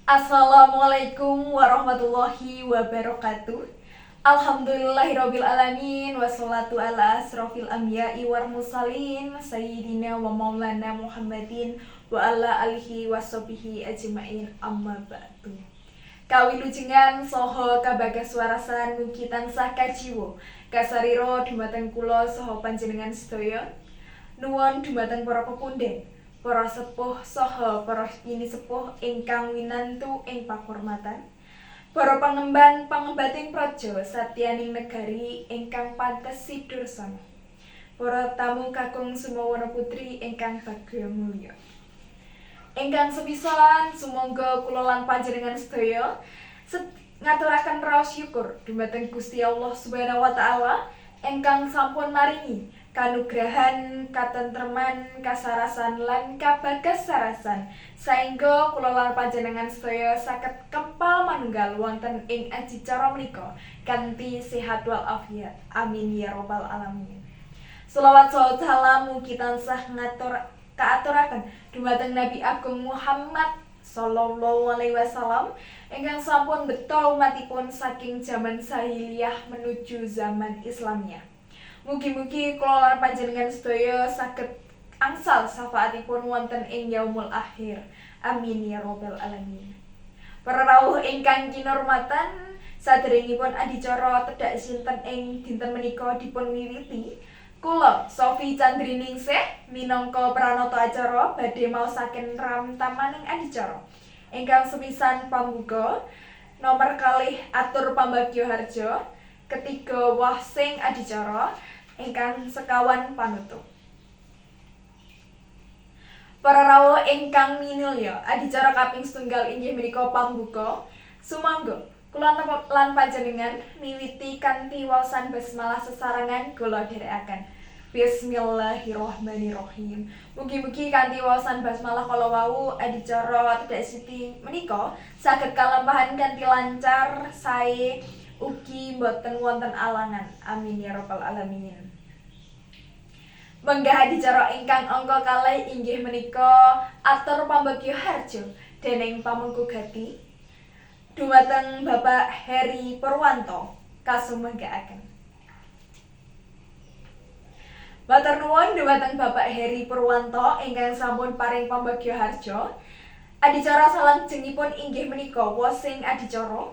Assalamualaikum warahmatullahi wabarakatuh. Alhamdulillahirabbil alamin wassalatu ala asrofil anbiya'i wal mursalin sayyidina wa maulana Muhammadin wa ala alihi washabihi ajmain, amma ba'du. Kawilujengan saha kabagaswarasan mugi tansah kajiwa kasarira dumateng kula saha panjenengan sedaya. Nuwun dumateng para pepundhen, para sepuh saha para pinisepuh ingkang winantu ing pakurmatan. Para pangemban pangembating praja satyaning negari ingkang pantes sidursana. Para tamu kakung sumawana putri ingkang bagya mulya. Ingkang sepisan, sumangga kula lan panjenengan sedaya ngaturaken raos syukur dumateng Gusti Allah Subhanahu wa taala ingkang sampun maringi kanugrahan, katentreman, kasarasan lan kabagasarasan saengga kula lan panjenengan sedaya saged kempal manunggal wonten ing adicara menika kanthi sehat wal afiat. Amin ya robbal alamin. Selawat saha salam mugi tansah ngatur kaaturaken dumateng Nabi Agung Muhammad sallallahu alaihi wasallam ingkang sampun beto umatipun saking jaman jahiliyah menuju zaman Islamiyah. Mugi-mugi kula lan panjenengan sedaya saged angsal syafaatipun wonten ing yaumul akhir. Amin ya robbal alamin. Para rawuh ingkang kinurmatan, saderengipun adicara tedhak sinten ing dinten menika dipun wiwiti, kula Sofi Candriningsih minangka pranata acara badhe maosaken ramtamaning adicara. Ingkang sepisan pambuka, nomor kalih atur pambagya harja, ketiga wasing adicara, ingkang sekawan panutup. Para rawuh ingkang minulya, adicara kaping setunggal inggih menika pambuka. Sumangga kula lan panjenengan miwiti kanthi waosan basmalah sesarengan kula dherekaken. Bismillahirrahmanirrahim. Mugi-mugi kanthi waosan basmalah kala wau adicara tedhak siti menika saged kalampahan kanthi lancar, sae, ugi boten wonten alangan. Amin ya rabbal alamin. Menggah adicara ingkang angka kalih inggih menika atur pambagya harja dening pamengku gati dumateng Bapak Heri Purwanto, kasumanggaaken. Matur nuwun dumateng Bapak Heri Purwanto ingkang sampun paring pambagya harja. Adicara salajengipun inggih menika wasing adicara.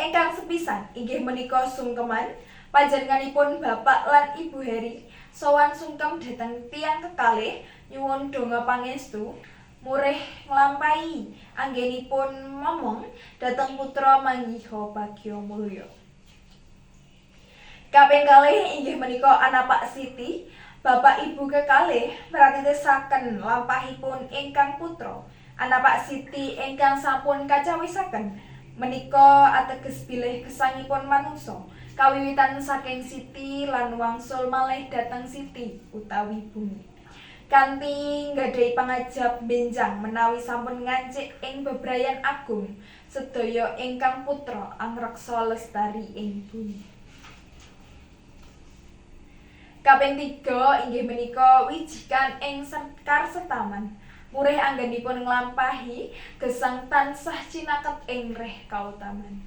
Ingkang sepisan inggih menika sungkeman. Panjenenganipun Bapak lan Ibu Heri sowan sungkem dhateng tiyang kekalih nyuwun donga pangestu murih nglampahi anggenipun momong dhateng putra manggiha bagya mulya. Kaping kalih inggih menika anapak siti. Bapak Ibu kekalih mratitesaken lampahipun ingkang putra anapak siti ingkang sampun kacawisaken menika ateges bilih gesangipun manungsa kawiwitan saking siti lan wangsul malih dhateng siti utawi bumi. Kanthi nggadahi pangajap benjang menawi sampun ngancik ing bebrayan agung sedaya ingkang putra angreksa lestari ing bumi. Kaping tiga inggih menika wijikan ing karsetaman. Murih anggenipun nglampahi gesang tansah cinaket ing reh kautaman.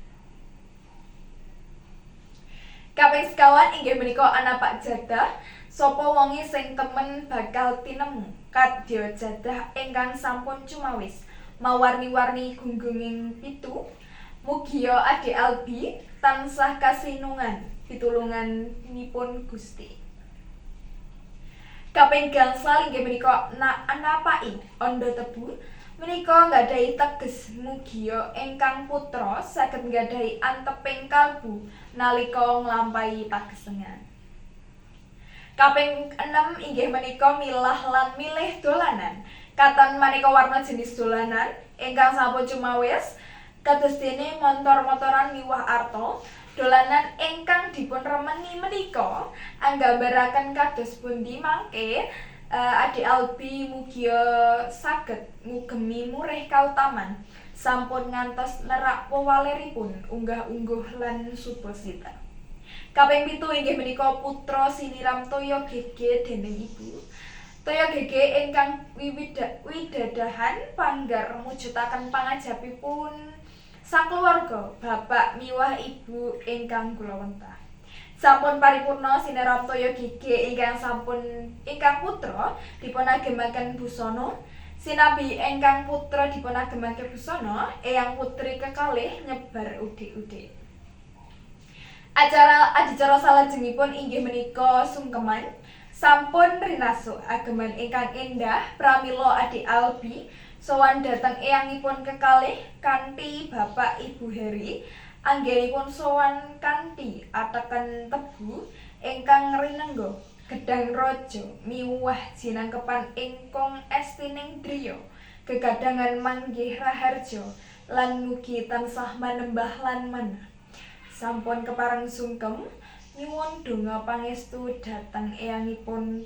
Kaping sekawan inggih menika anapak jadah. Sapa wonge sing temen bakal tinemu kadya jadah ingkang sampun cumawis mawarni-warni gunggunging pitu. Mugia Ade Albi tansah kasinungan pitulunganipun Gusti. Kaping gangsal inggih menika anapaki andha tebu. Menika nggadahi teges mugia ingkang putra saged nggadahi anteping kalbu nalika nglampahi pagesengan. Kaping enem inggih menika milah lan milih dolanan. Katon maneka warna jenis dolanan ingkang sampun cumawis kados dene montor-motoran miwah arta. Dolanan ingkang dipun remeni menika anggambaraken kados pundi mangke Ade Albi mugia saged ngugemi murih kautaman sampun ngantos nerak wewaleripun unggah-ungguh lan subasita. Kaping pitu inggih menika putra siniram toya gege dening ibu. Toya gege ingkang widadahan panggar mujudaken pangajapipun sakeluarga bapak miwah ibu ingkang kula wentah. Sampun paripurna sinerap toya gege ingkang sampun ingkang putra dipunagemaken busana. Sinabi ingkang putra dipunagemaken busana, eyang putri kekalih nyebar udik-udik. Acara adicara salajengipun inggih menika sungkeman. Sampun rinasuh ageman ingkang endah, pramila adik Albi sowan dhateng eyangipun kekalih kanthi Bapak Ibu Heri. Anggenipun sowan kanthi ateken tebu ingkang rinengga gedhang raja miwah jinangkepan ingkung estining driya gegadhangan manggih raharja lan mugi tansah manembah lan manah. Sampun kepareng sungkem nyuwun donga pangestu dhateng eyangipun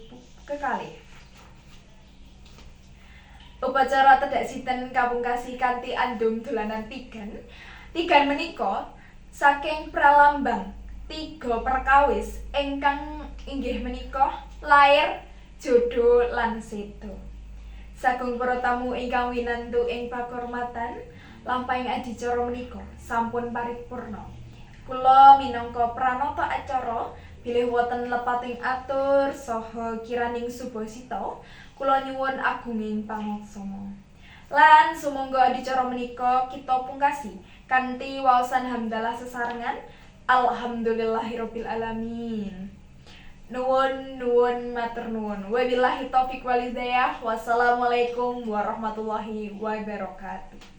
kekalih. Upacara tedhak sinten kapungkasi kanthi andum dolanan tigan. Tigan menika saking pralambang tiga perkawis ingkang inggih menika lair, jodo lan seda. Sagung para tamu ingkang winantu ing pakurmatan, lampahing adicara menika sampun paripurna. Kula minangka pranata acara bilih wonten lepating atur saha kiraning subasita, kula nyuwun agunging pangaksama. Lan sumangga adicara menika kita pungkasi kanthi waosan hamdalah sesarengan alhamdulillahirabbil alamin. Nuwun nuwun matur nuwun. Wabillahi taufik wal hidayah. Wassalamualaikum warahmatullahi wabarakatuh.